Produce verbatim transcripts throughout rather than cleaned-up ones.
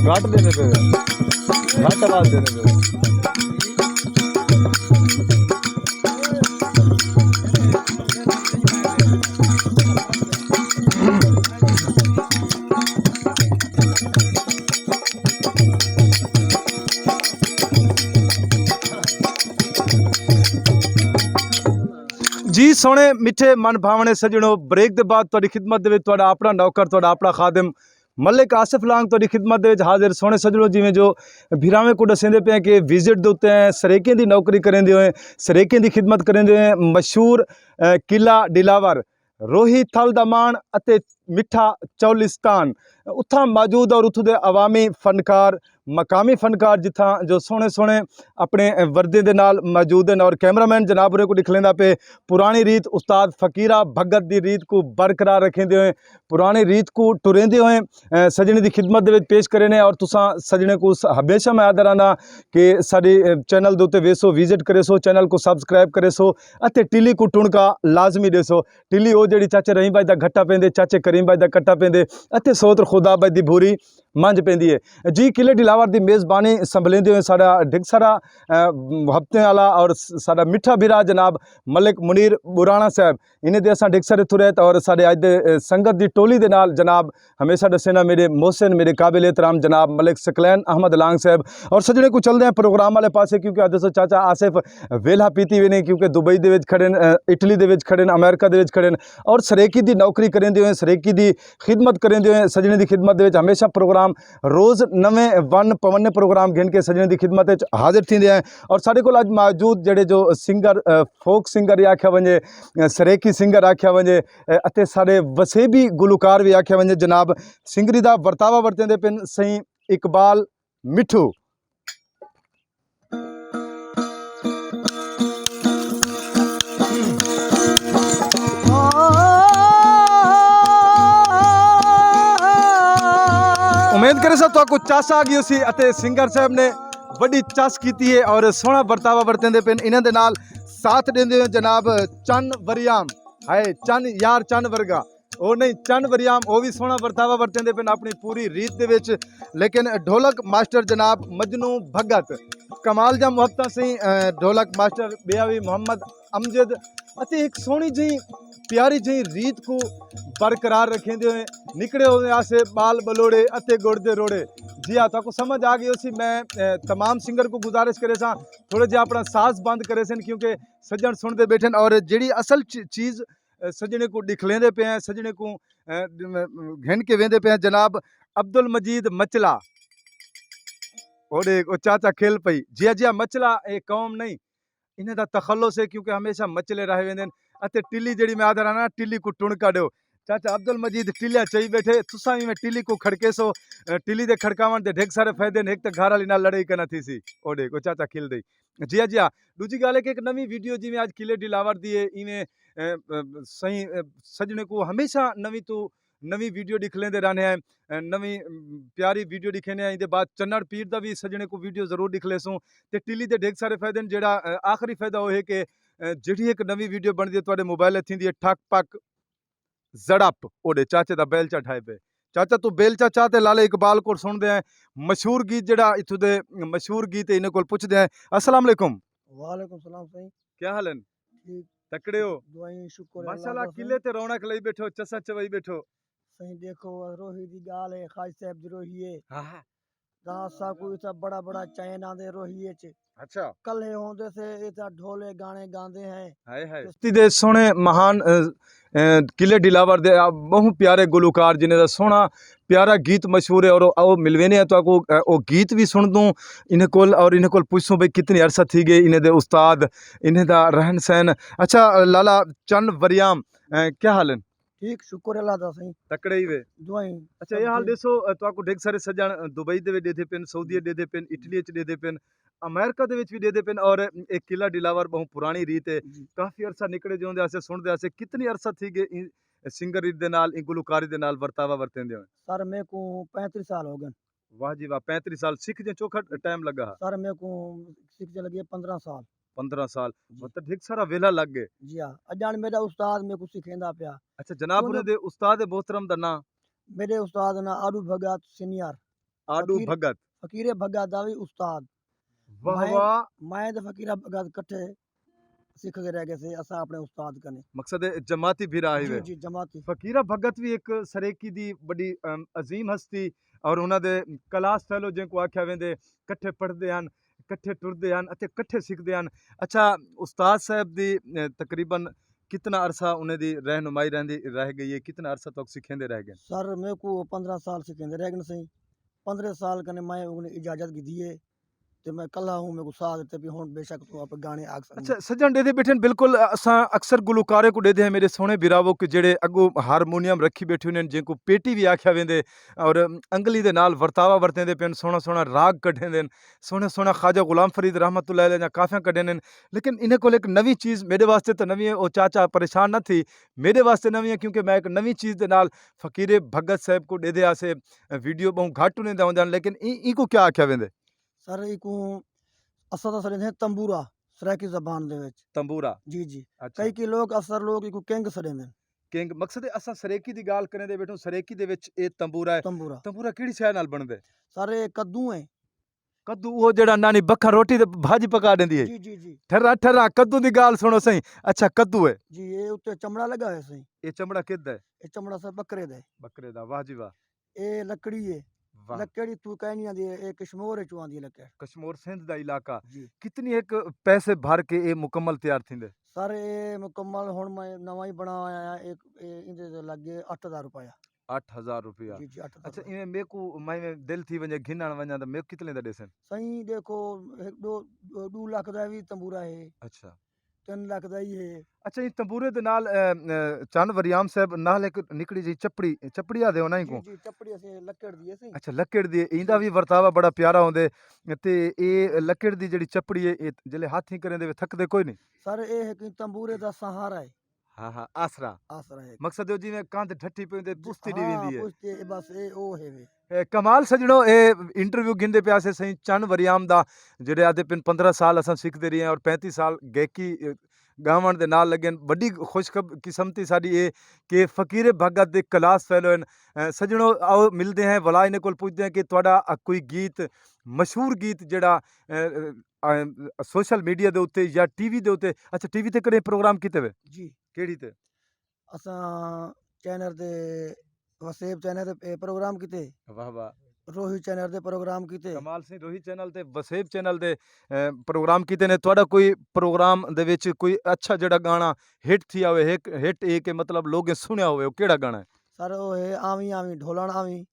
گھٹ ݙیندے پئے ہو، گھٹ آواز ݙیندے پئے ہو۔ جی سوہݨے مٹھے من بھاوݨے سڄݨو، بریک دے بعد تہاݙی خدمت دے وچ تہاݙا اپݨا نوکر، تہاݙا اپݨا خادم ملک آصف لانگ تہاݙی خدمت دے وچ حاضر۔ سوہݨے سڄݨو، جیویں جو بھراویں کوں ݙسیندے پئے کہ وزٹ دے اتے ہیں، سرائیکیں دی نوکری کریندے ہوئے، سرائیکیں دی خدمت کریندے ہوئے مشہور، اے، قلعہ ڈلاور، روہی تھل دا ماݨ اتے مٹھا چولستان اتھاں موجود اور اتھوں دے عوامی فنکار، مقامی فنکار جتھاں جو سوہݨے سوہݨے اپݨے وردیں دے نال موجود ہیں اور کیمرہ مین جناب ہوراں کوں ݙکھلیندا پئے پراݨی ریت استاد فقیرہ بھڳت دی ریت کوں برقرار رکھیندے ہوئے، پراݨی ریت کوں ٹریندے ہوئے، اے، سڄݨیں دی خدمت دے وچ پیش کریندے ہیں اور تساں سڄݨیں کوں س-، ہمیشہ میں آہدا رہنداں کہ ساݙے، اے، چینل دے اتے ویسو، وزٹ کریسو، چینل کوں سبسکرائب کریسو اتے ٹلی کوں ٹݨکا لازمی ݙیسو۔ ٹلی او جیڑھی چاچے رحیم بھائی دا گھٹا پیندے، چاچے کریم بھائی دا کٹا پیندے اتے سوتر خدا بھائی دی بھوری منجھ پیندی ہے۔ جی قلعے ڈلاور دی میزبانی سنبھلیندے ہوئے ساݙا ڈھڳ سارا، اے، ہفتیں والا اور س-، ساݙا مٹھا بھرا جناب ملک منیر ٻراݨا صاحب، انہیں دے اساں ڈھڳ سارے تھرے اور ساݙے اڄ دے، اے، سنگت دی ٹولی دے نال جناب ہمیشہ ݙسینا میݙے محسن، میݙے قابل احترام جناب ملک ثقلین احمد لانگ صاحب۔ اور سڄݨیں کوں چلدے ہیں پروگرام والے پاسے، کیونکہ اڄ ݙسو چاچا آصف ویلھا پیتی وینے، کیونکہ دبئی دے وچ کھڑن، اے، اٹلی دے وچ کھڑن، امریکہ دے وچ کھڑن، اور سرائیکی دی نوکری کریندے ہوئے، سرائیکی دی خدمت کریندے ہوئے، سڄݨیں دی خدمت دے وچ ہمیشہ پروگرام روز نویں ون پونے پروگرام گھن کے سڄݨیں دی خدمت وچ حاضر تھیندے ہیں۔ اور ساݙے کول اڄ موجود جیڑھے جو سنگر، اے، فوک سنگر یا آکھیا ونڄے، اے، سرائیکی سنگر آکھیا ونڄے، اے، اتے ساݙے وسیبی گلوکار وی آکھیا ونڄے، جناب سنگری دا ورتاوا ورتیندے پن سئیں اقبال مٹھو۔ امید کریساں تہاکوں چس آ ڳئی ہوسی اتے سنگر صاحب نے وݙی چس کیتی ہے اور سوہݨا ورتاوا ورتیندے پن۔ انہاں دے نال ساتھ ݙیندے ہوئے جناب چن وریام، ہائے چن یار چن ورگا، او نہیں، چن وریام، او وی سوہݨا ورتاوا ورتیندے پن اپݨی پوری ریت دے وچ۔ لیکن ڈھولک ماسٹر جناب مجنوں بھڳت، کمال جا محبتاں سئیں، اے، ڈھولک ماسٹر ٻیا وی محمد امجد، اتے ہک سوہݨی جئیں پیاری جئیں ریت کوں برقرار رکھیندے ہوئے نکڑے ہوندے ہاسے ٻال ٻلوڑے اتے ڳڑ دے روڑے۔ جی ہاں، تہاکوں سمجھ آ ڳئی ہوسی۔ میں، اے، تمام سنگر کوں گزارش کریساں، تھوڑے جئے اپݨا ساز بند کریسن، کیونکہ سڄݨ سݨدے ٻیٹھن اور جیڑھی اصل چ-، چیز، اے، سڄݨیں کوں ݙکھلیندے پئے ہیں، سڄݨیں کوں، اے، ݙ-، م-، گھن کے ویندے پئے ہیں۔ جناب عبدالمجید مچلا، او ݙیکھ، او چاچا کھل پئی۔ جیا جیا مچلا، اے قوم نہیں، انہیں دا تخلص ہے، کیونکہ ہمیشہ مچلے رہ ویندے ہیں۔ اتے ٹلی جیڑھی میں آہدا رہنا، ٹلی کوں ٹݨکا ݙیو۔ چاچا عبدالمجید ٹلیاں چئی ٻیٹھے، تساں وی میں ٹلی کوں کھڑکیسو، اے، ٹلی دے کھڑکاوݨ دے ڈھڳ سارے فائدے ہیں، ہک تاں گھر والی نال لڑائی کنا تھیسی۔ او ݙیکھ، او چاچا کھل دئی۔ جی ہاں، جی ہاں۔ ݙوجھی ڳالھ ہے کہ ہک نویں ویڈیو جیویں اڄ قلعے ڈلاور دی ہے، ایویں، اے، اے، سئیں، اے، سڄݨیں کوں ہمیشہ نویں توں نویں ویڈیو ݙکھلیندے رہنے ہیں، اے، نویں، ام، پیاری ویڈیو ݙکھیندے ہیں۔ ایندے بعد چنڑ پیر دا وی سڄݨیں کوں ویڈیو ضرور ݙکھلیسوں۔ تے ٹلی دے ڈھڳ سارے فائدے ہیں، جیڑھا، اے، آخری فائدہ او ہے کہ، اے، جیڑھی ہک نویں ویڈیو بݨدی ہے، تہاݙے موبائل تے تھیندی ہے ٹھک پک۔ زڑپ اوݙے چاچے دا بیلچہ ڈھائے پئے۔ چاچا توں بیلچہ چا تے لالے اقبال کول سݨدے ہیں، مشہور گیت جیڑھا اتھوں دے مشہور گیت ہے، انہیں کول پچھدے ہیں۔ السلام علیکم۔ وعلیکم السلام سائیں۔ کیا حال ہیں؟ ٹھیک۔ تکڑے ہو؟ دعائیں شکر ہے اللہ ماشاءاللہ، دا سائیں۔ قلعے تے رونق لئی ٻیٹھو، چسا چوائی ٻیٹھو۔ سائیں ݙیکھو، روہی دی ڳالھ ہے، خواجہ صاحب دی روہی ہے۔ ہاں ہاں۔ تاں اساکوں اتھاں بڑا بڑا چین آندے روہی اچ۔ اچھا۔ کلھے ہوندے سے اتھاں ڈھولے گانے گاندے ہیں۔ ہائے ہائے۔ چشتی دے سوہݨے مہان، اے، اے، قلعے ڈلاور دے، آ، ٻہوں پیارے گلوکار جنہیں دا سوہݨا پیارا گیت مشہور ہے اور او ملوینے ہیں تہاکوں، اے، او گیت وی سݨدوں انہیں کول اور انہیں کول پچھسوں بھئی کتنی عرصہ تھی ڳئے انہیں دے استاد، انہیں دا رہن سہن۔ اچھا لالا چن وریام، اے، کیا حال ہیں؟ ٹھیک، شکر اللہ دا سائیں۔ تکڑے ہی وے۔ دعائیں۔ اچھا، سب اے حال ٹھیک۔ ݙیسو، اے، تہاکوں ڈھڳ سارے سڄݨ، اے، دبئی دے وچ ݙیہدے پن، سعودی ݙیہدے پن، اٹلی وچ ݙیہدے پن، امریکہ دے وچ وی ݙیہدے پن، اور اے قلعہ ڈلاور ٻہوں پراݨی ریت ہے۔ جی۔ کافی عرصہ نکڑے جیوندے ہاسے، سݨدے ہاسے، کتنی عرصہ تھی ڳئے ایں سنگر ریت دے نال، ایں گلوکاری دے نال ورتاوا ورتیندے ہوئے؟ سر، میکوں پینتیس سال ہو ڳئے۔ واہ جی واہ، پینتیس سال۔ سکھ جے چوکھا ٹائم لڳا ہا؟ سر، میکوں سکھ جے لڳے پندرہ سال۔ پندرہ سال۔ جی۔ مطلب ڈھڳ سارا ویلھا لڳ ڳئے۔ جی ہاں، اڄاں میݙا استاد میکوں سکھیندا پیا۔ اچھا، جناب انہیں دے استاد محترم دا ناں؟ میݙے استاد ناں آڈو بھڳت سینئر۔ آڈو فقیر بھگت۔ فقیر بھگت دا وی استاد۔ واہ میں واہ۔ میں تے فقیر بھگت کٹھے سکھ کے رہ گئے سے اساں اپنے استاد کنے۔ مقصد ہے جماعتی بھرا ہی جی وے۔ جی جماعتی۔ فقیرہ بھگت بھی ایک سریکی دی بڑی، ام، عظیم ہستی اور انہاں دے کلاس فیلو جن کو آکھیا ویندے، کٹھے پڑھدے ہن، کٹھے ٹردے ہن اتے کٹھے سکھدے ہن۔ اچھا، استاد صاحب دی، اے، تقریباً کتنا عرصہ انہیں دی رہنمائی رہندی رہ گئی ہے؟ کتنا عرصہ تک سکھیندے رہ گئے؟ سر، میرے کو پندرہ سال سکھیندے رہ گئے سائیں۔ پندرہ سال کنے میں انہیں اجازت کی دیے تے میں کلھا ہوں، میرے کو ساتھ تے بھی ہن بے شک تو آپ گانے آگ سکتے۔ اچھا سجن، ڈیدے بیٹھن، بالکل اساں اکثر گلوکارے کو ڈیدے ہیں، میرے سونے بھراوو، کہ جڑے اگو ہارمونیم رکھی بیٹھے ہوئے ہیں، جن کو پیٹی بھی آکھیا ویندے، اور انگلی دے نال ورتاوا ورتیں دے پین، سونا سونا راگ کڈھیں دے، سونا سونا خواجہ غلام فرید رحمت اللہ علیہ جا کافیاں کڈھیں دے۔ لیکن انہیں کول ایک نوی چیز میرے واسطے تو نوی ہے، او چاچا پریشان نہ تھی، میرے واسطے نوی ہے، کیونکہ میں ایک نوی چیز دے نال فقیر بھگت صاحب کو ڈیدے آسے ویڈیو بہوں گھٹ ہوندے ہوندے ہن، لیکن ای، ای کو کیا آکھیا ویندے؟ سر، ایکوں اساں تاں سݙیندے ہیں تمبورا، سرائیکی زبان دے وچ۔ تمبورا۔ جی، جی۔ اچھا۔ کئی کئی لوک، اکثر لوک ایکوں کنگ سݙیندے ہن۔ کنگ، مقصد ہے اساں سرائیکی دی ڳالھ کریندے ٻیٹھوں، سرائیکی دے وچ اے تمبورا ہے۔ تمبورا۔ تمبورا کیڑھی شے نال بݨدے؟ سر، اے کدو ہے۔ کدو، او جیڑھا نانی بکھا روٹی تے بھاڄی پکا ݙیندی ہے؟ جی، جی، جی۔ ٹھرا، ٹھرا، کدو دی ڳالھ سݨو سئیں۔ اچھا، کدو ہے۔ جی، اے اتے چمڑا لڳا ہویا سئیں۔ اے چمڑا کدھا ہے؟ اے چمڑا سر بکرے دا ہے۔ بکرے دا، واہ جی واہ۔ اے لکڑی ہے۔ واہ۔ لکڑی تو کہیں نہیں آندی، اے کشمور وچوں آندی ہے لکڑ۔ کشمور سندھ دا علاقہ۔ جی۔ کتنی ایک پیسے بھر کے اے مکمل تیار تھیندے؟ سر، اے مکمل ہن میں نواں ہی بݨا آیا ہاں، ایک، اے ایندے تے لڳ گئے اٹھ ہزار روپیہ۔ اٹھ ہزار روپیہ۔ جی، جی، اٹھ ہزار اچھا، روپیہ۔ ایویں میکو، میں ایویں دل تھی ونڄے گھنݨ ونڄاں تاں میکو کتنے دا ݙیسن؟ سئیں ݙیکھو، ہک ݙو، ݙو لکھ دا وی تمبورا ہے۔ اچھا۔ تن لکھ دا ہی ہے۔ اچھا، ایں تمبورے دے نال، اے، اے، چن وریام صاحب، نال ہک نکڑی جئی چپڑی، چپڑی آہدے ہو نا جی، اینکوں؟ جی، چپڑی اسیں لکڑ دی ہے سئیں۔ اچھا، لکڑ دی ہے، ایندا جی۔ وی ورتاوا بڑا پیارا ہوندے۔ تے اے لکڑ دی جڑی چپڑی ہے، اے جلے ہاتھ ہی کریندے وے تھکدے کوئی نہیں؟ سر، اے ہک تمبورے دا سہارا ہے۔ ہاں، ہاں، آسرا۔ آسرا ہے۔ مقصد ہے جیویں کندھ ٹھٹھی پئی ہوندے، پوستی ݙی ہاں، ویندی ہے۔ پوستی، اے بس اے او ہے وے۔ اے کمال سجݨو، اے انٹرویو گھندے پیا سے سئیں چن وریام دا، جڑے آہدے پن پندرہ سال اساں سکھدے رہے ہیں اور پینتی سال گائیکی، اے، ڳاوݨ دے نال لڳے ہن۔ وݙی خوش خب-، قسمتی ساݙی اے کہ فقیر بھگت دے کلاس فیلو ہن۔ اے، سجݨو، آؤ ملدے ہیں، ولا انہیں کول پچھدے ہیں کہ تہاݙا، آ، کوئی گیت، مشہور گیت جڑا، اے، اے، اے، سوشل میڈیا دے اُتے یا ٹی وی دے اُتے، اچھا، ٹی وی تے کݙیں پروگرام کیتے وے؟ جی۔ کیڑھی تے؟ اساں چینل تے، وسیب چینل تے، اے، پروگرام کیتے۔ واہ واہ۔ روہی چینل تے پروگرام کیتے۔ کمال سئیں، روہی چینل تے، وسیب چینل تے، اے، پروگرام کیتے نے۔ تہاݙا کوئی پروگرام دے وچ کوئی اچھا جڑا گانا ہٹ تھیا ہوئے، ہک ہٹ اے کہ مطلب لوگیں سݨیا ہوئے، او کیڑھا گانا ہے؟ سر، او ہے آویں آویں ڈھولݨ آویں،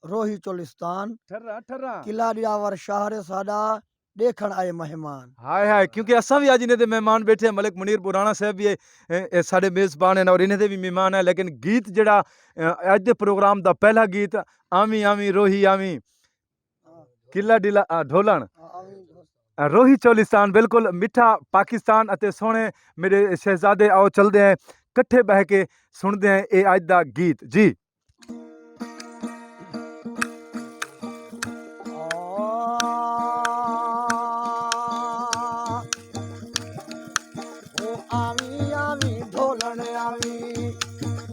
روہی چولستان، ٹھرا، ٹھرا۔ قلعہ ڈراور شہر ساݙا، ݙیکھݨ آئے مہمان۔ ہائے ہائے، کیونکہ اساں وی اڄ انہیں دے مہمان ٻیٹھے ہیں، ملک منیر براݨا صاحب وی ہے، اے، اے ساݙے میزبان ہیں اور انہیں دے وی مہمان ہیں، لیکن گیت جڑا، اے، اڄ دے پروگرام دا پہلا گیت، آویں آویں روہی آویں، قلعہ ڈلا-، آ، ڈھولݨ، آ، روہی چولستان، بالکل مٹھا پاکستان اتے سوہݨے میݙے شہزادے، آؤ چلدے ہیں، کٹھے ٻہہ کے سݨدے ہیں اے اڄ دا گیت۔ جی۔ او آویں، آویں ڈھولݨ آویں،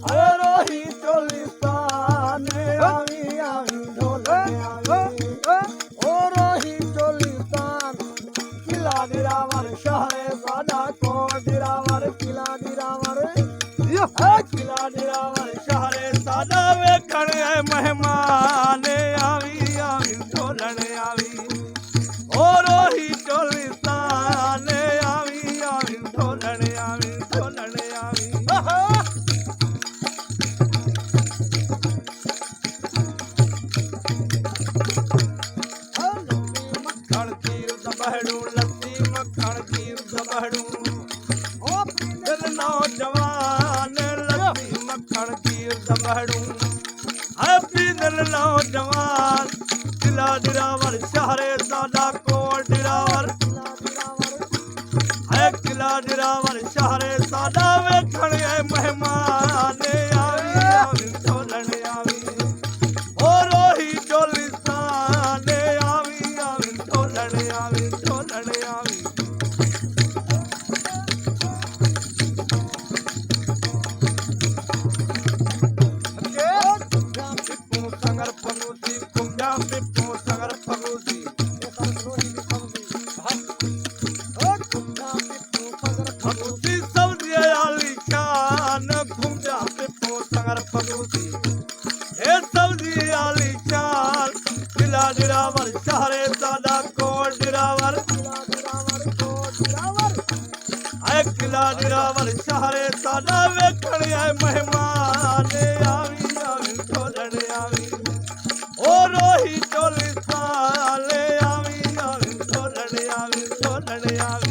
او روہی چولستان، آویں، آویں ڈھولݨ آویں، او روہی چولستان۔ قلعہ ڈراور شہر ساݙا، کوٹ ڈراور، قلعہ ڈراور۔ اے قلعہ ڈراور شہر ساݙا، ویکھݨ اے مہمان، آویں، آویں ڈھولݨ آویں۔ او روہی چولستان، آویں، آویں ڈھولݨ آویں، ڈھولݨ آویں۔ آہا۔ او لسی مکھݨ کھیر دا ٻہڑوں، لسی مکھݨ کھیر دا ٻہڑوں۔ او پیندن نوجوان، لسی مکھݨ کھیر دا ٻہڑوں۔ اے پیندن نوجوان، قلعہ ڈراور شہر ساݙا، کوٹ ڈراور۔ اے قلعہ ڈراور شہر ساݙا، ویکھݨ اے مہمان، آویں، آویں ڈھولݨ آویں۔ او روہی چولستان، آویں، آویں ڈھولݨ آویں، ڈھولݨ آویں۔ سنگر پنوسی، کمبیا پہ ساݙا کوٹ ڈراور، اے قلعہ ڈراور شہر ساݙا ویکھݨ آئے مہمان، آویں آویں ڈھولݨ آویں، او روہی چولی سال، آویں آویں ڈھولݨ آویں، ڈھولݨ آویں۔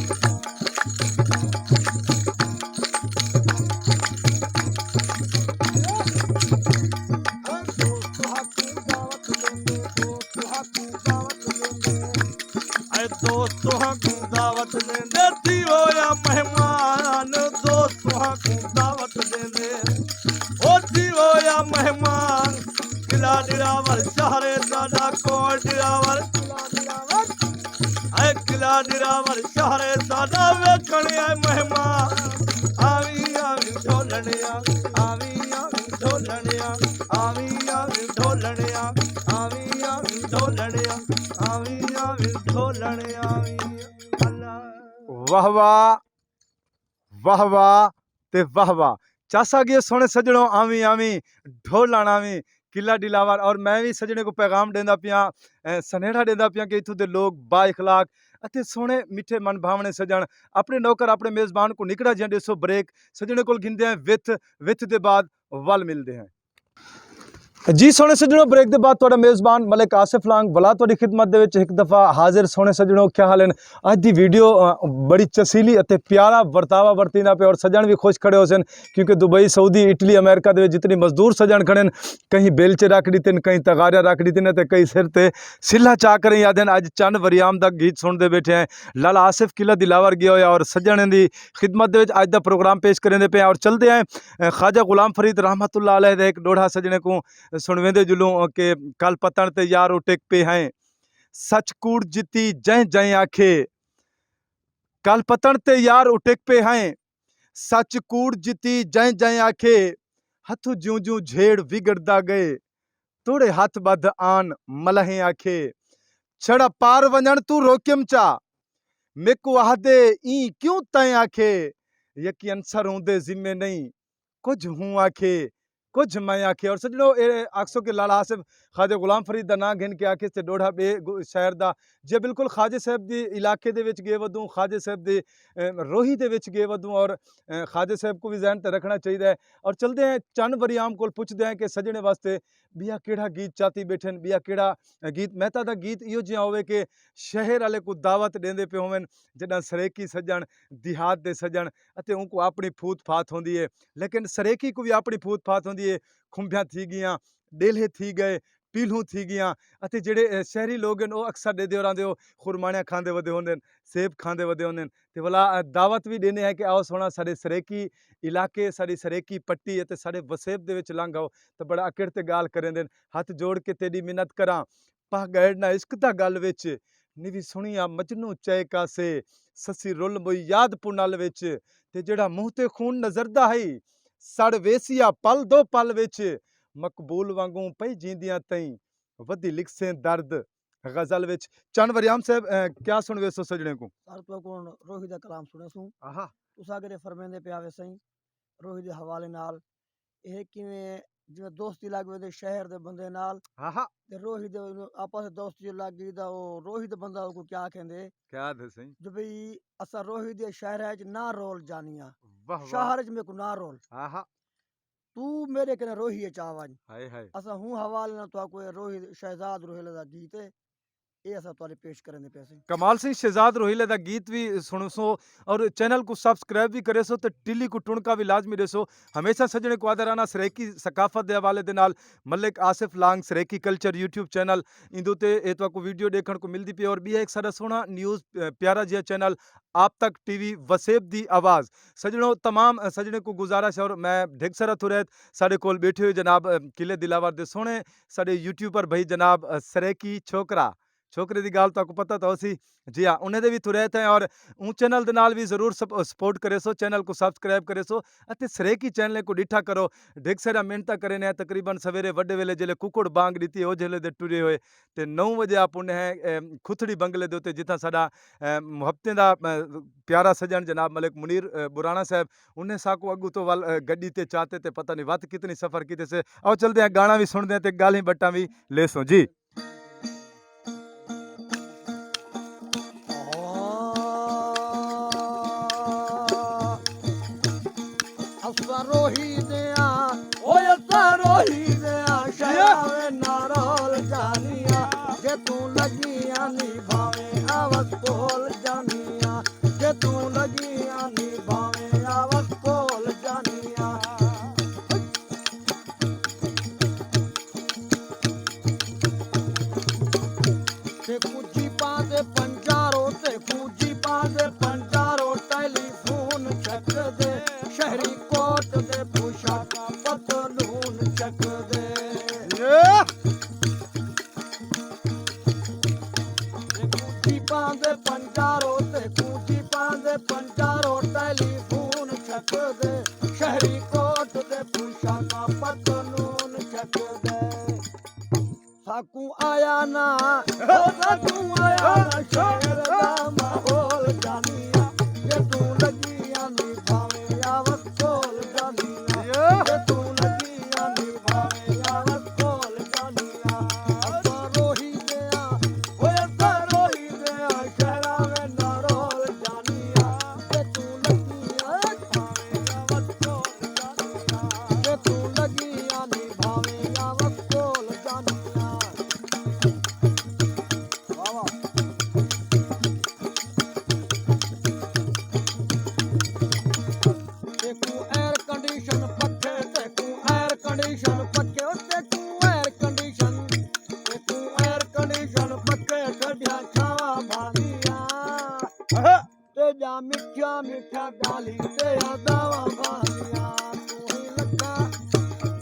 اے دوست تہاکوں دعوت ݙیندے، تھی ویا مہمان، دوست تہاکوں دعوت ݙیندے، او تھی ویا مہمان۔ قلعہ ڈراور شہر ساݙا، کوٹ ڈراور، اے قلعہ ڈراور شہر ساݙا، ویکھݨ آئے مہمان، آویں آویں ڈھولݨ آویں، آویں آویں ڈھولݨ آویں، آویں آویں ڈھولݨ آویں، آویں آویں ڈھولݨ آویں، آویں آویں ڈھولݨ آویں۔ اللہ۔ واہ واہ، واہ واہ تے واہ واہ۔ چس آ ڳئی سوہݨے سڄݨو، آویں آویں ڈھولݨ آویں، قلعہ ڈراور۔ اور میں وی سڄݨیں کوں پیغام ݙیندا پیاں، اے، سنیہڑا ݙیندا پیاں کہ اتھوں دے لوک با اخلاق اتے سوہݨے مٹھے من بھاوݨے سڄݨ اپݨے نوکر، اپݨے میزبان کوں نکڑا جیہاں ݙیسو بریک، سڄݨیں کول گھندے ہیں وتھ، وتھ دے بعد ول ملدے ہیں۔ جی سوہݨے سڄݨو، بریک دے بعد تہاݙا میزبان ملک آصف لانگ ولا تہاݙی خدمت دے وچ ہک دفعہ حاضر۔ سوہݨے سڄݨو، کیا حال ہن؟ اڄ دی ویڈیو، آ، بڑی چسیلی اتے پیارا ورتاوا ورتیندا پئے اور سڄݨ وی خوش کھڑے ہوسن، کیونکہ دبئی، سعودی، اٹلی، امریکہ دے وچ جتنی مزدور سڄݨ کھڑے ہن، کہیں بیلچے رکھ ݙتے ہن، کہیں تغاریاں رکھ ݙتے ہن اتے کہیں سر تے سلھاں چا کریں آہدے ہن۔ اڄ چن وریام دا گیت سݨدے ٻیٹھے ہیں، لالا آصف قلعہ دلاور ڳیا ہویا اور سڄݨ دی خدمت دے وچ اڄ دا پروگرام پیش کریندے پئے ہیں اور چلدے ہیں، اے، خواجہ غلام فرید رحمت اللہ علیہ دے ہک ݙوہڑا سڄݨیں کوں سݨویندے جلوں کہ کل پتݨ تے یار او ٹک پئے ہیں، سچ کوڑ جتی جئیں جئیں آکھے، کل پتݨ تے یار او ٹک پئے ہیں، سچ کوڑ جتی جئیں جئیں آکھے، ہتھوں جیوں جیوں جھیڑ وڳڑدا ڳئے، توڑے ہتھ ٻدھ آن ملہیں آکھے، چھڑا پار ونڄݨ توں روکیم چا، میکوں آہدے ایں کیوں تئیں آکھے، یقین سر اوندے ذمے نئیں، کجھ ہوں آکھے، کجھ میں آکھے۔ اور سڄݨو، اے آکھسو کہ لالا آصف خواجہ غلام فرید دا ناں گھن کے آکھے تے ݙوہڑا ٻئے گ-، شاعر دا، جے بالکل خواجہ صاحب دی علاقے دے وچ ڳئے ودوں، خواجہ صاحب دی، اے، روہی دے وچ ڳئے ودوں، اور، اے، خواجہ صاحب کوں وی ذہن تے رکھݨا چاہیدا ہے۔ اور چلدے ہیں چن وریام کول، پچھدے ہیں کہ سڄݨیں واسطے ٻیا کیڑھا گیت چاتی ٻیٹھن، ٻیا کیڑھا گیت، مہتا دا گیت ایہو جیہاں ہووے کہ شہر آلے کوں دعوت ݙیندے پئے ہوون، جݙاں سرائیکی سڄݨ، دیہات دے سڄݨ، اتے اونکوں اپݨی پھوت پھات ہوندی ہے، لیکن سرائیکی کوں وی اپݨی پھوت پھات ہوندی ہے۔ کھمبیاں تھی ڳیاں، ݙیلھے تھی ڳئے، پیلھوں تھی ڳیاں، اتے جیڑھے، اے، شہری لوگ ہن، او اکثر ݙیہدے ہوراں دے او خرماݨیاں کھاندے ودے ہوندن، سیب کھاندے ودے ہوندن۔ تے ولا، اے، دعوت وی ݙیندے ہیں کہ آؤ سوہݨا ساݙے سرائیکی علاقے، ساݙی سرائیکی پٹی اتے ساݙے وسیب دے وچ لنگھ آؤ، تاں بڑا اکڑ تے ڳالھ کریندن۔ ہتھ جوڑ کے تیݙی منت کراں، پاہ ڳئیڑ نہ عشق دا ڳل وچ، نوی سݨیا مجنوں چئے کاسے، سسی رل موئی یاد پنل وچ، تے جیڑھا منہ تے خون نظردا ہئی، سڑ ویسیا پل دو پل وچ، مقبول وانگوں پئی جیندیاں تئیں، ودی لکھسیں درد غزل وچ۔ چن وریام صاحب، اے، کیا سݨویسو سڄݨیں کوں؟ سر، تہاکوں روہی دا کلام سݨیسوں۔ آہا۔ تساں اگر اے فرمیندے پئے ہاوے سئیں، روہی دے حوالے نال، اے کیویں جیویں دوستی لڳ ویندے شہر دے بندے نال، ہا ہا۔ تے روہی دے آپس وچ دوستی جو لڳ ڳئی تاں او روہی دے بندہ اوکوں کیا آکھیندے؟ کیا آکھدے سئیں؟ جو بھئی اساں روہی دے شہر وچ نہ رول جانیاں، واہ واہ۔ شہر وچ میکوں نہ رول۔ ہا ہا۔ توں میݙے کنے روہی وچ آ ونڄ۔ ہائے ہائے۔ اساں ہوں حوالے نال تہاکوں اے روہی، شہزاد روہیلے دا گیت ہے۔ اے اساں تہاݙے پیش کریندے پئے سے۔ کمال سئیں، شہزاد روہیلے دا گیت وی سݨسو اور چینل کوں سبسکرائب وی کریسو تے ٹلی کوں ٹݨکا وی لازمی ݙیسو۔ ہمیشہ سڄݨیں کوں آہدا رہنا، سرائیکی ثقافت دے حوالے دے نال Malik Asif Langah Saraiki culture YouTube channel, ایندے اتے اے تہاکوں ویڈیو ݙیکھݨ کوں ملدی پئی ہے۔ اور ٻیا ہک ساݙا سوہݨا نیوز، اے، پیارا جیہا چینل آپ تک ٹی وی وسیب دی آواز۔ سڄݨو، تمام، اے، سڄݨیں کوں گزارش ہے اور میں ڈھگ سارا تھوریت ساݙے کول ٻیٹھے ہوئے جناب، اے، قلعہ دلاور دے سوہݨے ساݙے یوٹیوبر بھائی جناب، اے، سرائیکی چھوکرا، چھوکرے دی ڳالھ تہاکوں پتہ تاں ہوسی۔ جی ہاں، انہیں دے وی تھوریت ہیں اور اوں چینل دے نال وی ضرور سپ-، سپورٹ کریسو، چینل کوں سبسکرائب کریسو اتے سرائیکی چینل کوں ݙٹھا کرو۔ ڈھگ سارا محنتاں کریندے ہیں، تقریباً سویرے وݙے ویلے جیلے ککڑ بانگ ݙتی او جیلے دے ٹرے ہوئے تے نو وڄے آپ انہیں، اے، کھتڑی بنگلے دے اتے جتھاں ساݙا، اے، محبتیں دا، اے، پیارا سڄݨ جناب ملک منیر، اے، براݨا صاحب، انہیں ساکوں اڳوں توں ول، اے، گݙی تے چاتے تے پتہ نہیں وت کتنی سفر کیتے سے۔ آؤ چلدے ہیں، گانا وی سݨدے ہیں تے ڳالھیں بٹاں وی لیسوں جی۔ دے پنجارو تے کوں جیپاں دے پنجارو، ٹیلی فون چھکدے، شہری کوٹ دے پوشاکاں پتلون چھکدے۔ ساکوں آیا نہ، او ساکوں آیا نہ شہر دا ماحول جانیا، جے توں لڳی آندی بھاویں آوس کول جانیا، جے توں لڳی آندی بھاویں آوس کول جانیا۔ اساں روہی دے آں، اوئے اساں روہی دے آں، شہراں وچ نہ رول جانیا، جے توں لڳی آندی بھاویں آوس کول جانیا، جے توں لڳی آندی بھاویں آوس کول جانیا۔ واہ واہ۔ تیکوں ایئر کنڈیشن پکھے، تیکوں ایئر کنڈیشن پکھے، او تیکوں ایئر کنڈیشن، تیکوں ایئر کنڈیشن پکھے، ٹھڈیاں چھاواں بھاندیاں۔ تیݙیاں مٹھیاں مٹھیاں ڳالھیں تے اداواں بھاندیاں۔ توں ہی لڳا،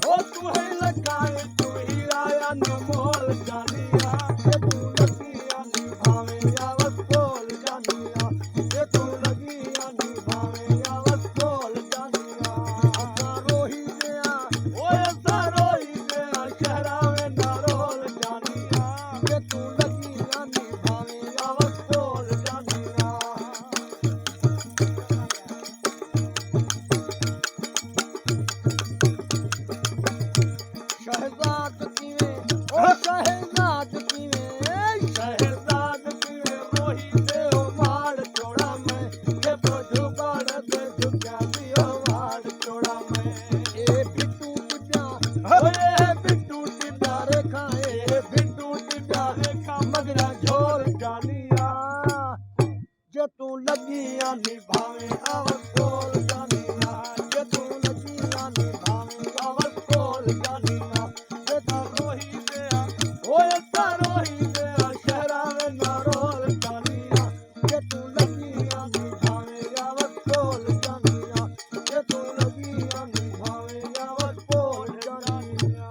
او توں ہی لڳا، توں ہی آیا نمول جانیا، جے توں لڳی آندی بھاویں آوس کول جانیا، جے توں لڳی آندی بھاویں آوس کول جانیا۔ اساں روہی دے آں، اوئے اساں روہی دے آں، شہراں وچ نہ رول جانیا، جے توں لڳی آندی بھاویں آوس کول جانیا۔ شہزاد کیویں، او شہزاد کیویں، شہزاد کیویں روہی تے او واڑ چھوڑا میں، جے تو جھگاڑ تے جھکیا سی او واڑ چھوڑا میں۔ اے بھٹو ٹڈا، اوئے اے بھٹو ٹڈا ریکھاں، اے بھٹو ٹڈا ریکھاں، مگرا جھول جانیا۔ جے توں لڳی آندی بھاویں آوس کول جانیا، جے توں لڳی آندی بھاویں آوس کول جانیا، جے تاں روہی دے آں، اوئے تاں روہی دے آں، شہراں وچ نہ رول جانیا، جے توں لڳی آندی بھاویں آوس کول جانیا، جے توں لڳی آندی بھاویں آوس کول جانیا۔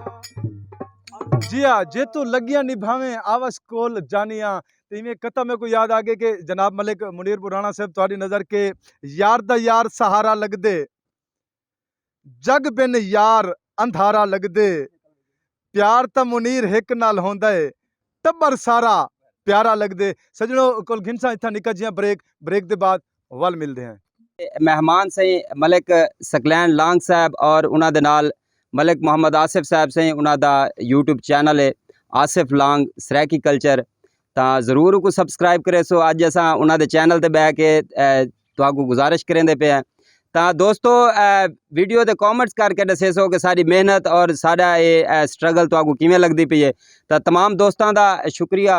جی ہا، جے توں لڳی آندی بھاویں آوس کول جانیا۔ تے ایویں قطعہ میکوں یاد آ ڳئے کہ جناب ملک منیر براݨا صاحب، تہاݙی نظر کہ یار دا یار سہارا لڳدے، جڳ بن یار اندھارا لڳدے، پیار تاں منیر ہک نال ہوندا ہے، ٹٻر سارا پیارا لڳدے۔ سڄݨو، کول گھنساں اتھاں نکا جیہاں بریک، بریک دے بعد ول ملدے ہیں۔ مہمان سئیں ملک سکلین لانگ صاحب اور انہاں دے نال ملک محمد آصف صاحب سئیں، انہاں دا یوٹیوب چینل ہے آصف لانگ سرائیکی کلچر، تاں ضرور اوکوں سبسکرائب کریسو۔ اڄ اساں انہاں دے چینل تے ٻہہ کے، اے، تہاکوں گزارش کریندے پئے ہیں۔ تاں دوستو، اے، ویڈیو تے کمنٹس کر کے ݙسیسو کہ ساݙی محنت اور ساݙا اے، اے، سٹرگل تہاکوں کیویں لڳدی پئی ہے۔ تاں تمام دوستاں دا شکریہ۔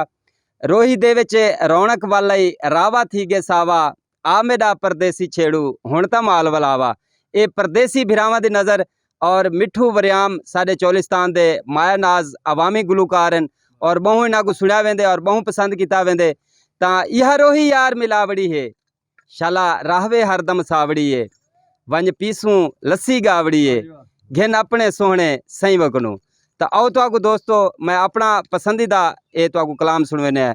روہی دے وچ رونق ول آئی، راوا تھی ڳئے ساوا، آ میݙا پردیسی چھیڑو، ہݨ تاں مال ولاوا۔ اے پردیسی بھراواں دی نظر اور مٹھو وریام ساݙے چولستان دے مایہ ناز عوامی گلوکار ہن اور ٻہوں انہاں کوں سݨیا ویندے اور ٻہوں پسند کیتا ویندے۔ تاں ایہا روہی یار ملاوڑی ہے، شالا راہوے ہر دم ساوڑی ہے، ونڄ پیسوں لسی ڳاوڑی ہے، گھن اپݨے سوہݨے سئیں وکنوں۔ تاں آؤ تہاکوں دوستو، میں اپݨا پسندیدہ اے تہاکوں کلام سݨویندے ہیں۔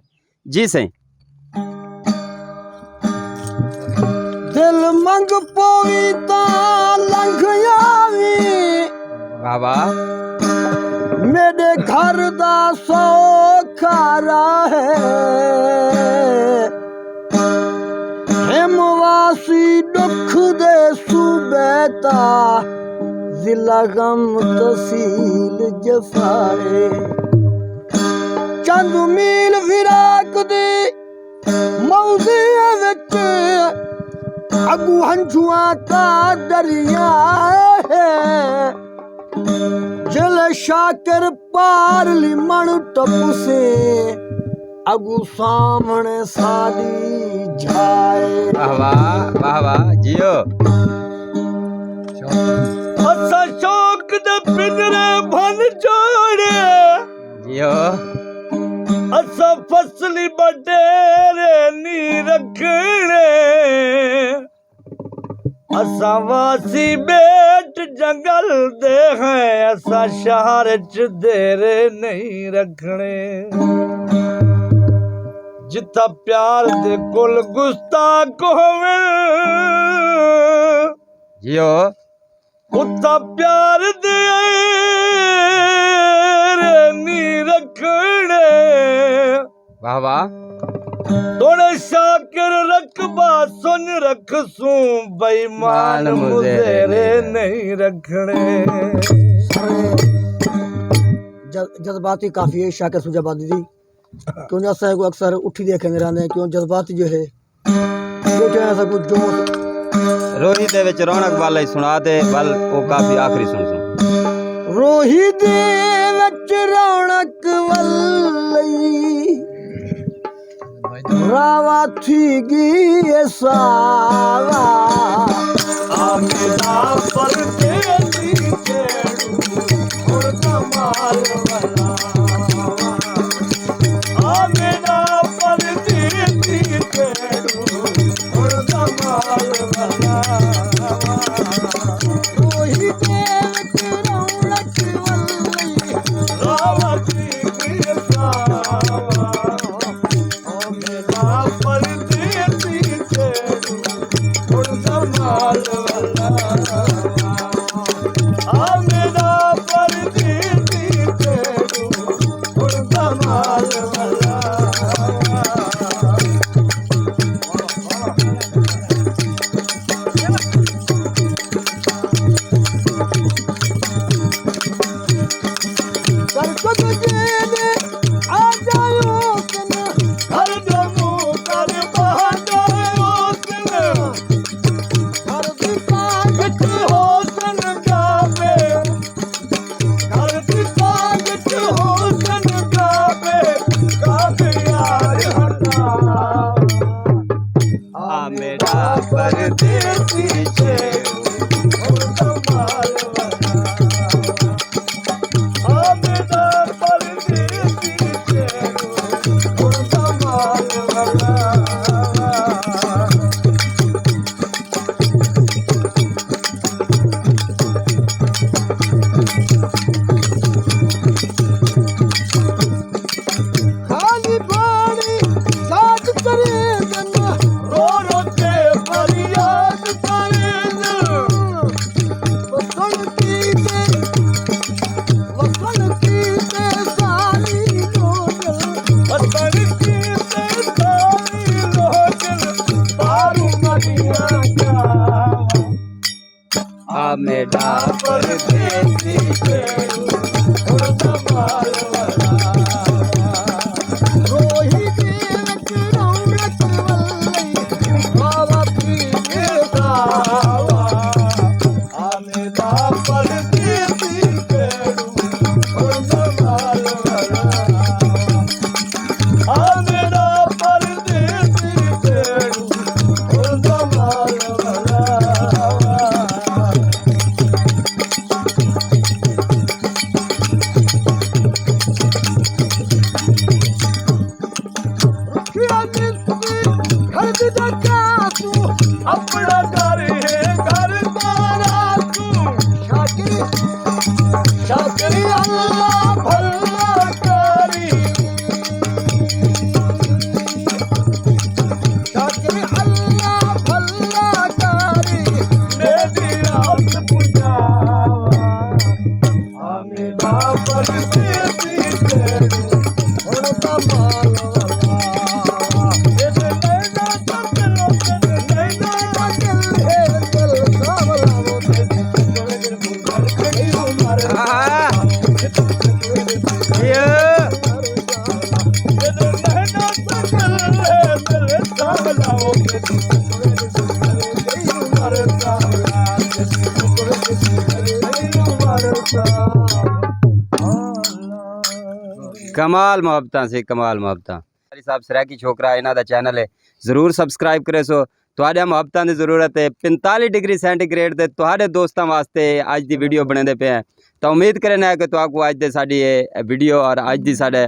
جی سئیں۔ دل منگ پووی تاں لنگھ آوی۔ واہ واہ۔ میݙے گھر دا سوکھا راہ ہے۔ ہم واسی ݙکھ دے صوبے تاں، ضلع غم تحصیل جفا ہے۔ چند میل فراق دی موضع وچ، اڳوں ہنجھواں دا دریا ہے۔ جل شاکر پارلیمن ٹپسے، اڳوں سامݨے ساݙی جھائے۔ واہ واہ، واہ واہ، جیو۔ اساں شوق دے پنجرے بھن چھوڑے۔ جیو۔ اساں فصلی بٹیرے نی رکھݨے۔ اساں واسی ٻیٹ جنگل دے ہیں، اساں شہر اچ دیرے نہیں رکھݨے۔ جتھاں پیار دے گل گستاخ ہوون، جیو۔ اتھاں پیار دے ایر نہیں رکھنے۔ واہ واہ۔ توڑے شاکر رقبہ سنڄ رکھسوں، بے ایمان مان مزیرے مزیرے نہیں رکھنے۔ جذ-، جذباتی کافی ہے شاکر سنڄ آبادی دی۔ کیوں جو اساں کوں اکثر اٹھی ݙیکھیندے رہندے ہیں، کیوں جذباتی جو ہے، ٻیٹھے ہیں اساں کوں جوش۔ روہی دے وچ رونق ول ہئی سݨا ݙے، ول او کافی آخری سݨسوں۔ روہی دے وچ رونق ول ہئی، راوا تھی ڳئی ہے ساوا۔ آ میݙا پردیسی جیڑھو، ہݨ کمال والا۔ آ میݙا پردیسی جیڑھو، ہݨ کمال والا۔ روہی دے وچ رونق ول ہئی، راوا تھی ڳئی ہے ساوا۔ آ میݙا پردیسی جیڑھو، ہݨ کمال والا۔ آ میݙا پردیسی جیڑھو، ہݨ کمال والا۔ سرکت جیڑھے آ ڳئے حسن، ہر ڄموں کر ٻہہ ڳئے حسن۔ ہر دکان وچ حسن ڳاوے، ہر دکان وچ حسن ڳاوے، ڳاوے یار ہٹا۔ آ میݙا پردیسی جیڑھو، ہݨ کمال والا۔ آ میݙا پردیسی جیڑھو، ہݨ کمال والا۔ خالی پاݨی ساز کریندن، رو رو کے فریاد کریندن۔ وسݨ کیتے، وسݨ کیتے ساری لوکل، وسݨ کیتے ساری لوکل، پاروں مریاں جاواں۔ آ میݙا پردیسی جیڑھو، ہݨ کمال والا۔ روہی دے وچ رونق ول ہئی، راوا تھی ڳئی ہے ساوا۔ آ میݙا پردیسی جیڑھو، ہݨ کمال والا۔ آ میݙا پردیسی جیڑھو، ہݨ کمال والا۔ رکھیا نسبی گھر دی ݙکا توں، اپݨا گھر ہے گھر بارا توں۔ شاکری، شاکری اللہ بھلا کری۔ شاکری اللہ بھلا کری، میݙی آس پڄاوا۔ آ میݙا پردیسی جیڑھو، ہݨ کمال والا۔ اے تے نیناں دا دل، اے تے نیناں دا دل ہے، دل سانولا، او تیݙی ٹکڑ ٹکڑ کھڑی عمر۔ ہاں۔ اے تے نیناں دا دل ہے، دل سانولا، او تیݙی ٹکڑ ٹکڑ کھڑی عمر۔ کمال محبتاں سے، کمال محبتاں۔ قاری صاحب سرائیکی چھوکرا، انہاں دا چینل ہے، ضرور سبسکرائب کریسو۔ تہاݙیاں محبتاں دی ضرورت ہے۔ پنتالیس ڈگری سینٹی گریڈ تے تہاݙے دوستاں واسطے اڄ دی ویڈیو بݨیندے پئے ہیں۔ تاں امید کریندے ہیں کہ تہاکوں اڄ دے ساݙی اے ویڈیو اور اڄ دی ساݙے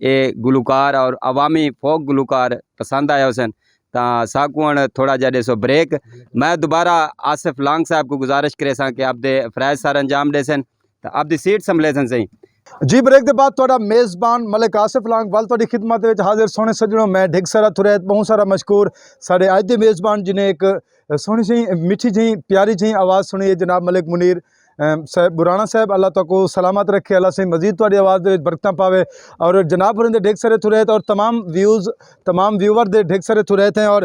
اے گلوکار اور عوامی فوک گلوکار پسند آئے ہوسن۔ تاں ساکوں ہݨ تھوڑا جیہا ݙیسو بریک۔ میں دوبارہ آصف لانگ صاحب کوں گزارش کریساں کہ آپ دے فرائض سر انجام ݙیسن۔ تاں آپ دی سیٹ سنبھلیسن سئیں۔ جی، بریک دے بعد تہاݙا میزبان ملک آصف لانگ ول تہاݙی خدمت وچ حاضر۔ سوہݨے سڄݨو، میں ڈھگ سرا تھرائت ٻہوں سارا مشکور ساݙے اڄ دے میزبان، جنہیں ہک سوہݨی سئیں، مٹھی جئیں، پیاری جئیں آواز سݨی ہے، جناب ملک منیر، ام، صاحب، براݨا صاحب، اللہ تہاکوں سلامت رکھے، اللہ سئیں مزید تہاݙی آواز دے وچ برکتاں پاوے۔ اور جناب ہوراں دے ڈھگ سرے تھرائت اور تمام ویوز، تمام ویور دے ڈھگ سرے تھرائت ہیں۔ اور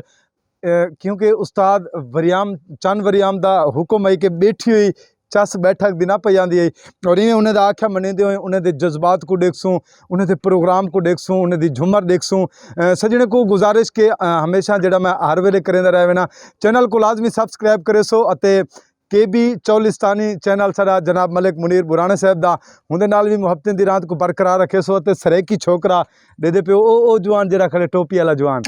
اے، کیونکہ استاد وریام، چن وریام دا حکم ہے کہ ٻیٹھی ہوئی چس ٻیٹھک دی نہ پئی آندی ہے، اور ایویں انہیں دا آکھیا منیندے ہوئے انہیں دے جذبات کوں ݙیکھسوں، انہیں دے پروگرام کوں ݙیکھسوں، انہیں دی جھمر ݙیکھسوں۔ اے، سڄݨے کوں گزارش کہ، اے، ہمیشہ جیڑھا میں ہر ویلے کریندا رہ وینا، چینل کوں لازمی سبسکرائب کریسو اتے کے بی چولستانی چینل ساݙا جناب ملک منیر براݨے صاحب دا، اوندے نال وی محبتیں دی رات کوں برقرار رکھیسو اتے سرائیکی چھوکرا ݙیہدے پیو، او، او جوان جیڑھا کھڑے ٹوپی والا جوان،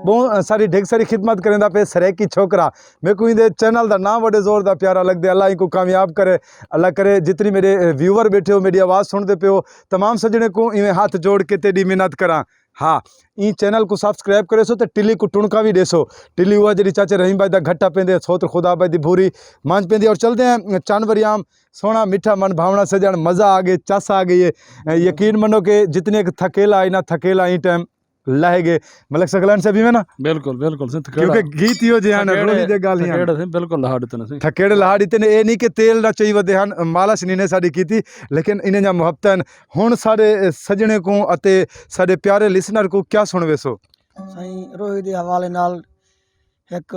ٻہوں ساری ڈھگ ساری خدمت کریندا پئے سرائیکی چھوکرا۔ میکوں ایندے چینل دا ناں وݙے زور دا پیارا لڳدے، اللہ اینکوں کامیاب کرے، اللہ کرے جتنی میݙے، اے، ویور ٻیٹھے ہو، میݙی آواز سݨدے پیو، تمام سڄݨے کوں ایویں ہتھ جوڑ کے تیݙی منت کراں۔ ہا، ایں چینل کوں سبسکرائب کریسو تے ٹلی کوں ٹݨکا وی ݙیسو۔ ٹلی اوہا جیڑھی چاچے رحیم بھائی دا گھٹا پیندے، سوتر خدا بھائی دی بھوری منجھ پیندی۔ اور چلدے ہیں چن وریام، سوہݨا مٹھا من بھاوݨا سڄݨ، مزہ آ ڳئے، چس آ ڳئی ہے۔ اے، یقین منو کہ جتنے تھکیلا آئی نا، تھکیلا ایں ٹائم لہہ ڳئے۔ ملک ثقلین صاحب، ایویں نا؟ بالکل، بالکل سئیں، تھکیڑا۔ کیونکہ گیت ایہو جے ہن، تھکیڑے، روہی دے ڳالھ ہن۔ تھکیڑے سئیں، بالکل لہا ݙتے نے سئیں۔ تھکیڑے لہا ݙتے نے، اے نہیں کہ تیل نہ چاہیے ودے ہن، مالش نہیں نے ساݙی کیتی، لیکن انہیں جا محبتاں ہن۔ ہݨ ساݙے سڄݨے کوں اتے ساݙے پیارے لسنر کوں کیا سݨویسو؟ سائیں، روہی دے حوالے نال ہک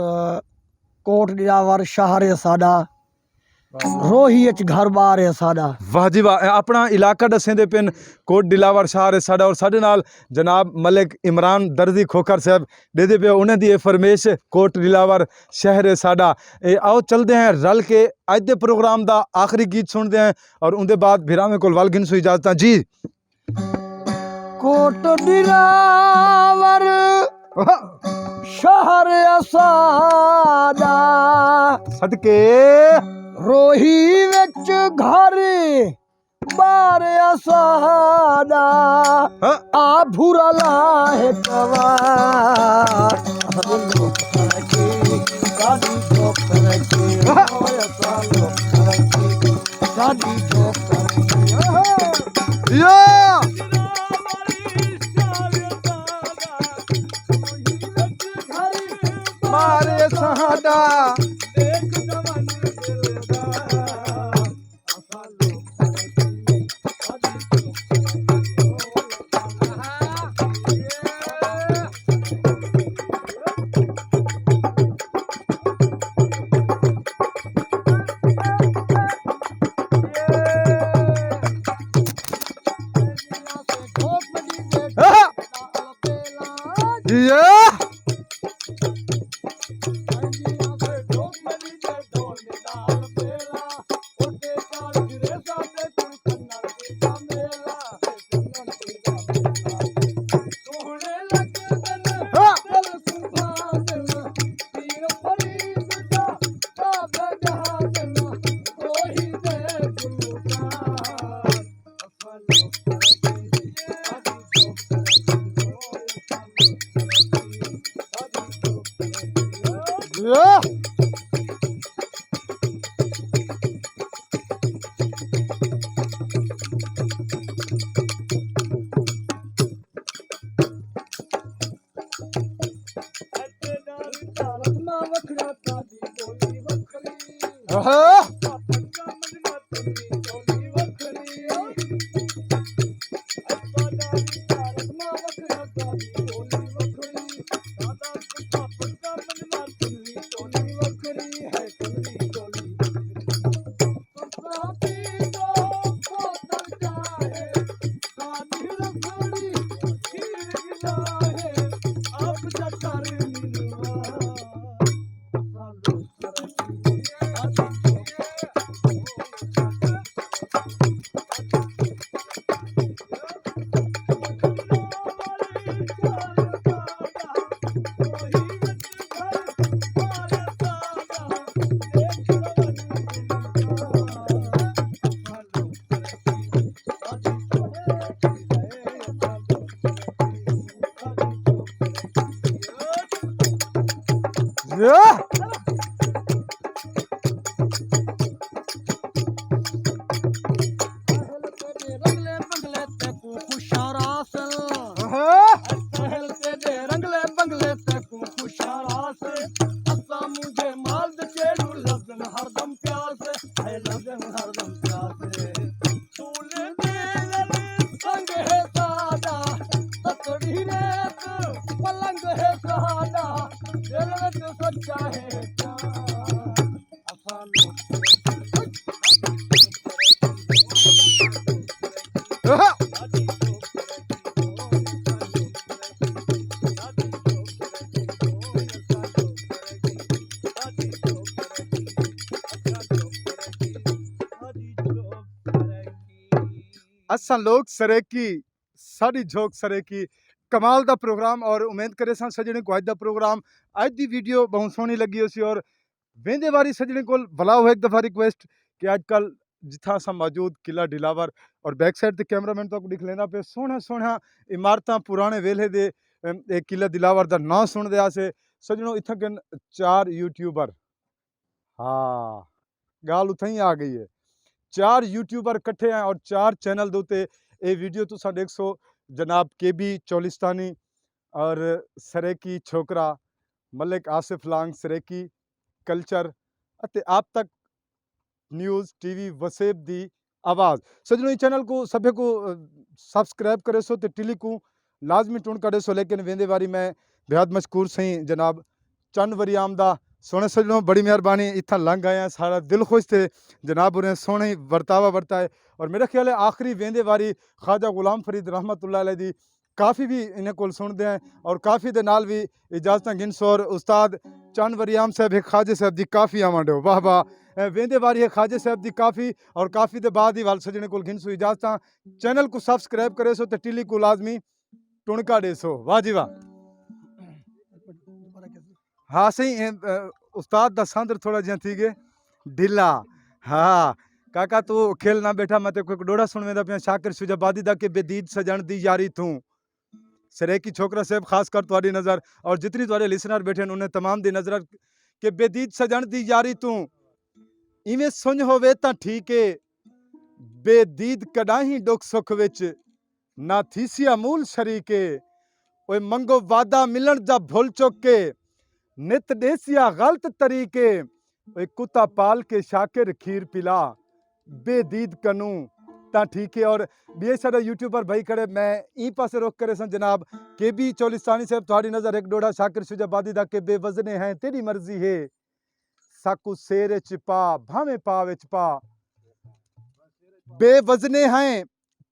کوٹ ڈراور شہر ہے ساݙا، روہی اچ گھر ٻار ہے ساݙا۔ واہ جی واہ، اے اپݨا علاقہ ݙسیندے پن، کوٹ ڈراور شہر ہے ساݙا، اور ساݙے نال جناب ملک عمران درزی کھوکھر صاحب ݙیہدے پئے، انہیں دی اے فرمیش، کوٹ ڈراور شہر ہے ساݙا۔ اے آؤ چلدے ہیں رل کے اڄ دے پروگرام دا آخری گیت سݨدے ہیں، اور اوندے بعد بھراویں کول ول گھنسوں اجازتاں جی۔ کوٹ ڈراور شہر اساݙا، صدقے۔ روہی وچ گھر ٻار اساݙا۔ ہاں۔ آ بھورا لاہ توا۔ ساݙی ٹوکر کے، اوئے اساں لوک ترقی، ساݙی ٹوکر کے، یا۔ مارے ساݙا۔ سچا ہے۔ اساں لوک سریکی، ساݙی جھوک سریکی۔ کمال دا پروگرام، اور امید کریساں سڄݨیں کوں اڄ دا پروگرام، اڄ دی ویڈیو ٻہوں سوہݨی لڳی ہوسی۔ اور ویندے واری سڄݨیں کول ولا ہو ہک دفعہ ریکویسٹ کہ اڄ کل جتھاں اساں موجود قلعہ دلاور، اور بیک سائیڈ تے کیمرہ مین تہاکوں ݙکھلیندا پئے، سوہݨیاں سوہݨیاں عمارتاں پراݨے ویلھے دے، ام، اے قلعہ دلاور دا ناں سݨدے ہاسے۔ سڄݨو، اتھاں کن چار یوٹیوبر، ہاں، ڳالھ اتھائیں آ ڳئی ہے۔ چار یوٹیوبر کٹھے ہیں اور چار چینل دے اتے اے ویڈیو تساں ݙیکھسو۔ جناب کے بی چولستانی اور سریکی چھوکرا، ملک آصف لانگ سریکی کلچر اتے آپ تک نیوز ٹی وی وسیب دی آواز۔ سڄݨو، ایں چینل کوں سبھے کوں، اہ، سبسکرائب کریسو تے ٹلی کوں لازمی ٹݨ کریسو۔ لیکن ویندے واری میں بے حد مشکور سئیں جناب چن وریام دا۔ سوہݨے سڄݨو، بڑی مہربانی، اتھاں لنگھ آئے ہیں، ساݙا دل خوش تھئے۔ جناب ہوراں سوہݨا ہی ورتاوا ورتا ہے۔ اور میرا خیال ہے آخری ویندے واری خواجہ غلام فرید رحمت اللہ علیہ دی کافی وی انہیں کول سݨدے ہیں اور کافی دے نال وی اجازتاں گھنسوں۔ اور استاد چن وریام صاحب ہک خواجہ صاحب دی کافی آوݨ ݙیو، واہ واہ۔ اے ویندے واری ہک خواجہ صاحب دی کافی اور کافی دے بعد ہی ول سڄݨیں کول گھنسوں اجازتاں۔ چینل کوں سبسکرائب کریسو تے ٹلی کوں لازمی ٹݨکا ݙیسو۔ واہ جی واہ۔ ہا سئیں، اے، اے، استاد دا ساندر تھوڑا جیہاں تھی ڳئے ڈھلا۔ ہا، کاکا توں کھل نہ ٻیٹھا، میں تیکوں ہک ݙوہڑا سݨویندا پیاں شاکر شجاع آبادی دا کہ بے دید سڄݨ دی یاری توں۔ سریکی چھوکرا صاحب، خاص کر تہاݙی نظر اور جتنی تہاݙے لسنر ٻیٹھے ہن، انہیں تمام دی نظر کہ بے دید سڄݨ دی یاری توں ایویں سنڄ ہووے تاں ٹھیک ہے، بے دید کݙاہیں ݙکھ سکھ وچ نہ تھیسیا مول شریک ہے۔ اوئے منگو وعدہ ملݨ دا بھل چک کے، نت ݙیسیا غلط طریقے۔ اوئے کتا پال کے شاکر کھیر پلا، بے دید کنوں تاں ٹھیک ہے۔ اور ٻئے ساݙا یوٹیوبر بھائی کھڑے، میں ایں پاسے رخ کریساں جناب کے بی چولستانی صاحب، تہاݙی نظر ہک ݙوہڑا شاکر شجاع آبادی دا کہ بے وزنے ہیں تیݙی مرضی ہے، ساکوں سیر اچ پا، بھانویں پا وچ پا۔ بے وزنے ہیں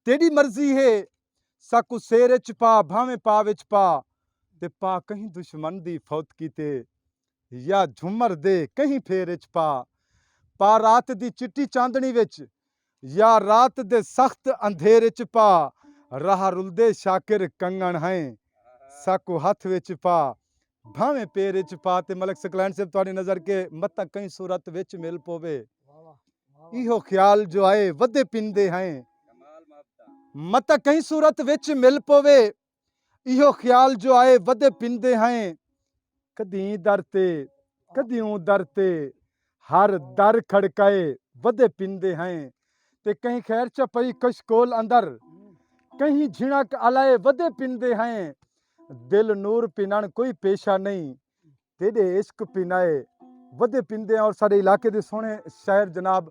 تیݙی مرضی ہے، ساکوں سیر اچ پا، بھانویں پا وچ پا، تے پا کہیں دشمن دی فوت کیتے، یا جھمر دے کہیں پھیر اچ پا۔ پا رات دی چٹی چاندݨی وچ، یا رات دے سخت اندھیر اچ پا۔ راہ رلدے شاکر کنگݨ ہیں، ساکوں ہتھ وچ پا، بھانویں پیر اچ پا۔ تے ملک سکلائن صاحب، تہاݙی نظر کے متاں کہیں صورت وچ مل پووے، ایہو خیال جو آئے ودے پیندے ہیں۔ متاں کہیں صورت وچ مل پووے، ایہو خیال جو آئے ودے پیندے ہیں۔ کدی ایں در تے، کدی اوں در تے، ہر در کھڑکائے ودے پیندے ہیں۔ تے کہیں خیر چا پئی کشکول اندر، کہیں جھنک الائے ودے پیندے ہیں۔ دل نور پنݨ کوئی پیشہ نہیں، تیݙے عشق پنائے ودے پیندے ہیں۔ اور ساݙے علاقے دے سوہݨے شاعر جناب،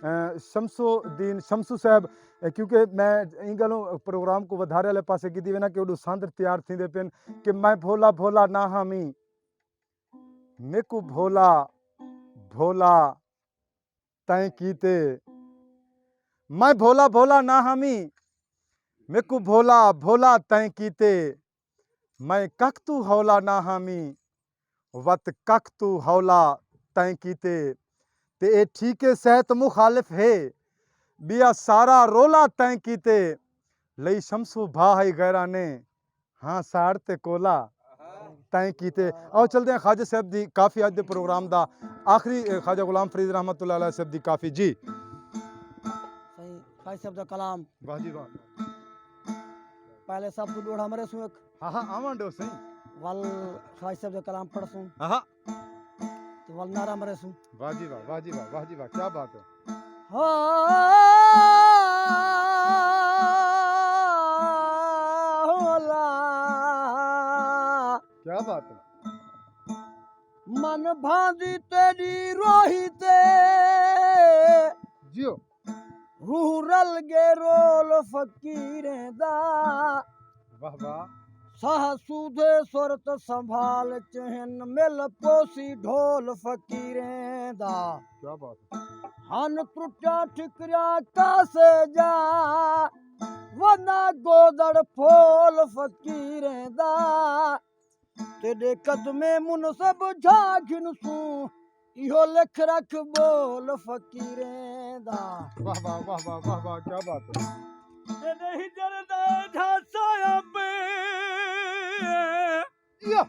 اے، شمس الدین شمسو صاحب، اے، کیونکہ میں ایں ڳالھوں پروگرام کوں ودھارے والے پاسے گھدی وینداں کہ اوݙوں ساندر تیار تھیندے پن کہ میں بھولا بھولا نہ ہامی، میکوں بھولا بھولا تیں کیتے۔ میں بھولا بھولا نہ ہامی، میکوں بھولا بھولا تیں کیتے۔ میں ککھ توں ہولا نہ ہامی، وت ککھ توں ہولا تیں کیتے۔ تے اے ٹھیک ہے، صحت مخالف ہے، ٻیا سارا رولا تیں کیتے۔ لئی شمسو بھا ہئی غیراں نے، ہاں ساڑ تے کولا تائیں کیتے۔ آؤ چلدے ہیں خواجہ صاحب دی کافی، اڄ دے پروگرام دا آخری، اے، خواجہ غلام فرید رحمت اللہ علیہ صاحب دی کافی۔ جی۔ سائیں، خواجہ صاحب دا کلام۔ واہ جی واہ۔ پہلے سب کوں ݙوہڑا مریسوں ہک۔ ہاں ہاں، آوݨ ݙیو سائیں۔ ول خواجہ صاحب دا کلام پڑھسوں۔ ہاں ہاں۔ تے ول نعرہ مریسوں۔ واہ جی واہ، واہ جی واہ، واہ جی واہ، کیا بات ہے۔ ہا، ہولا۔ کیا بات ہے۔ من بھاندی تیݙی روہی تے۔ جیو۔ روح رل ڳئے رول فقیریں دا۔ واہ واہ۔ ساہ سودھے سرت سنبھال چہن مل پوسی ڈھول فقیریں دا۔ کیا بات ہے۔ ہن ترٹیا ٹھکریا کاسے جا، وندا گودڑ پھول فقیریں دا۔ تیݙے قدمیں منصب جھا گھنسوں، ایہو لکھ رکھ ٻول فقیریں دا۔ واہ واہ، واہ واہ، واہ واہ، کیا بات ہے۔ تیݙے ہجر دا جھاسا پئے، یا۔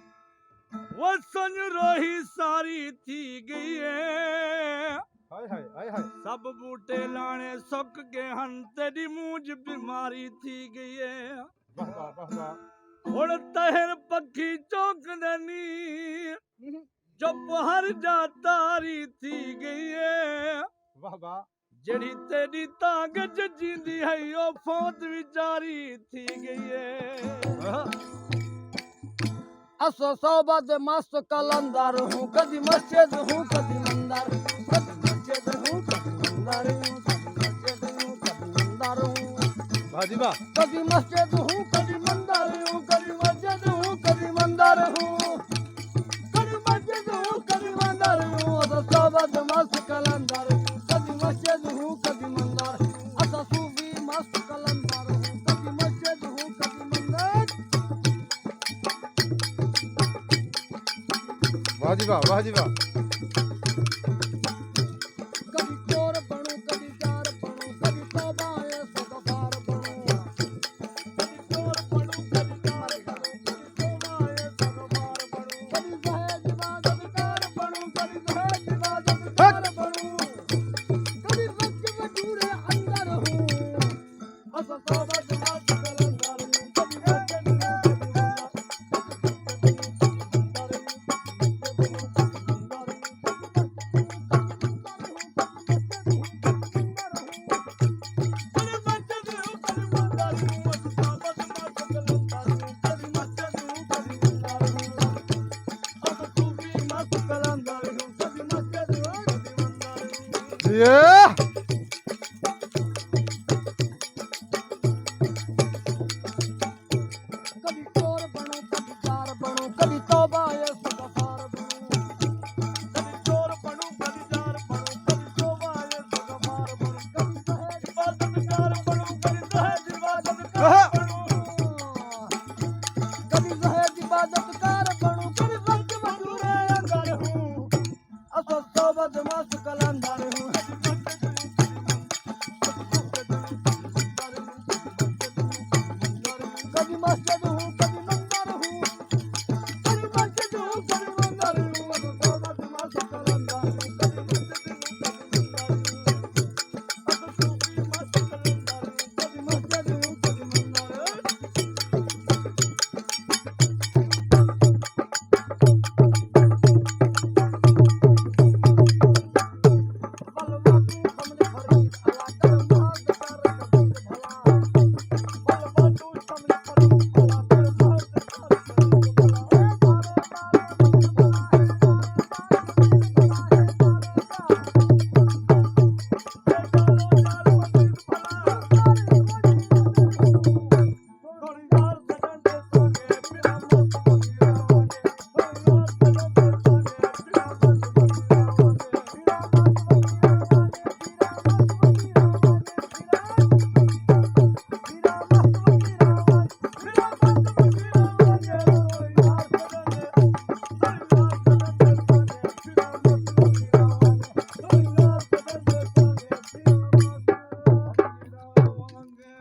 وہ سنج روہی ساری تھی ڳئی ہے۔ ہائے ہائے، ہائے ہائے۔ سب ٻوٹے لاݨے سک ڳئے ہن، تیݙی مونجھ بیماری تھی ڳئی ہے۔ واہ واہ، واہ واہ۔ ہݨ تہر پکھی چوکدے نی، چپ ہر جا تاری تھی ڳئی ہے۔ واہ واہ۔ جیڑھی تیݙی تانگھ اچ جیندی ہئی، او فوت وچاری تھی ڳئی ہے۔ واہ۔ اساں صحبت دے مست قلندر ہوں، کدی مسجد ہوں، کدی مندر، کدی مسجد ہوں، کدی مندر ہوں، کدی مسجد ہوں، کدی مندر ہوں۔ واہ جی واہ۔ کدی مسجد ہوں، کدی مندر ہوں، کدی مسجد ہوں، کدی مندر ہوں، کدی مسجد ہوں، کدی مندر ہوں۔ اساں صحبت دے مست قلندر ہوں، کدی مسجد ہوں، کدی مندر۔ اساں صوفی مست قلندر ہوں، کدی مسجد ہوں، کدی مندر۔ واہ جی واہ، واہ جی واہ۔ کدی چور بݨوں، کدی یار بݨوں، کدی توبہ اے استغفار بݨوں۔ کدی چور بݨوں، کدی یار بݨوں، کدی توبہ اے استغفار بݨوں۔ کدی زاہد عبادت کار بݨوں، کدی زاہد عبادت کار بݨوں۔ کدی رکھ وجود اندر ہوں۔ کدی چور بݨوں، کدی یار بݨوں، کدی توبہ اے استغفار بݨوں۔ کدی چور بݨوں، کدی یار بݨوں، کدی توبہ اے استغفار بݨوں۔ کدی زاہد عبادت کار بݨوں، کدی زاہد عبادت کار بݨوں۔ کدی زاہد عبادت کار بݨوں، کدی رنگ مجنوں اندر ہوں۔ اساں صحبت مست قلندر ہوں۔ کدی مسجد ہوں، کدی مندر ہوں۔ کدی مسجد ہوں، کدی مندر ہوں۔ اساں صحبت مست قلندر ہوں۔ کدی مسجد ہوں، کدی مندر ہوں۔ اساں صوفی مست قلندر ہوں۔ کدی مسجد ہوں، کدی مندر ہوں۔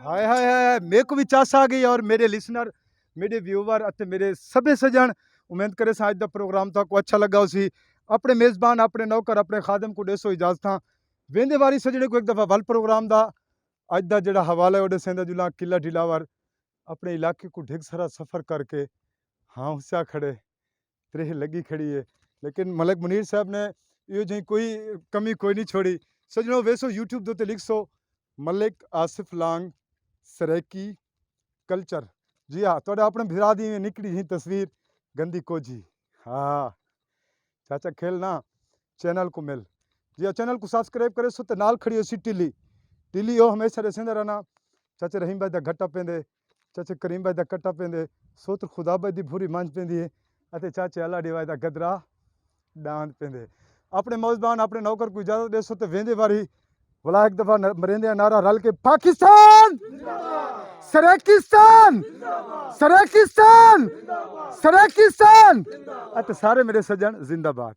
ہائے ہائے ہائے ہائے، میکوں وی چس آ ڳئی۔ اور میݙے لسنر، میݙے ویور اتے میݙے سبھے سڄݨ، امید کریساں اڄ دا پروگرام تہاکوں اچھا لڳا ہوسی۔ اپݨے میزبان، اپݨے نوکر، اپݨے خادم کوں ݙیسو اجازتاں۔ ویندے واری سڄݨے کوں ہک دفعہ ول پروگرام دا اڄ دا جیڑھا حوالہ ہے، او ݙیسیندا جلاں قلعہ ڈھلاور، اپݨے علاقے کوں ڈھڳ سارا سفر کر کے، ہاں، ہسیا کھڑے، تریہہ لڳی کھڑی ہے، لیکن ملک منیر صاحب نے ایہو جہی کوئی کمی کوئی نہیں چھوڑی۔ سڄݨو، ویسو یوٹیوب دے اتے لکھسو ملک آصف لانگ سرائیکی کلچر۔ جی ہاں، تہاݙے اپݨے بھرا دی ایویں نکڑی جہی تصویر، گندی کوجھی۔ ہاں، چاچا کھیل نہ، چینل کوں مل۔ جی ہاں، چینل کوں سبسکرائب کریسو تے نال کھڑی ہوسی ٹلی۔ ٹلی او ہمیشہ ݙسیندا رہنا۔ چاچا رحیم بھائی دا گھٹا پیندے، چاچے کریم بھائی دا کٹا پیندے، سوتر خدا بھائی دی بھوری منجھ پیندی ہے، اتے چاچے اللہ ڈیوائے دا گدرا ڈاند پیندے۔ اپنے موزبان، اپنے نوکر کوں اجازت ݙیسو تے ویندے واری ولا ہک دفعہ ن-، مریندے نعرہ رل کے، پاکستان! سریکستان! سریکستان! سریکستان! اتے سارے میرے سجن زندہ باد۔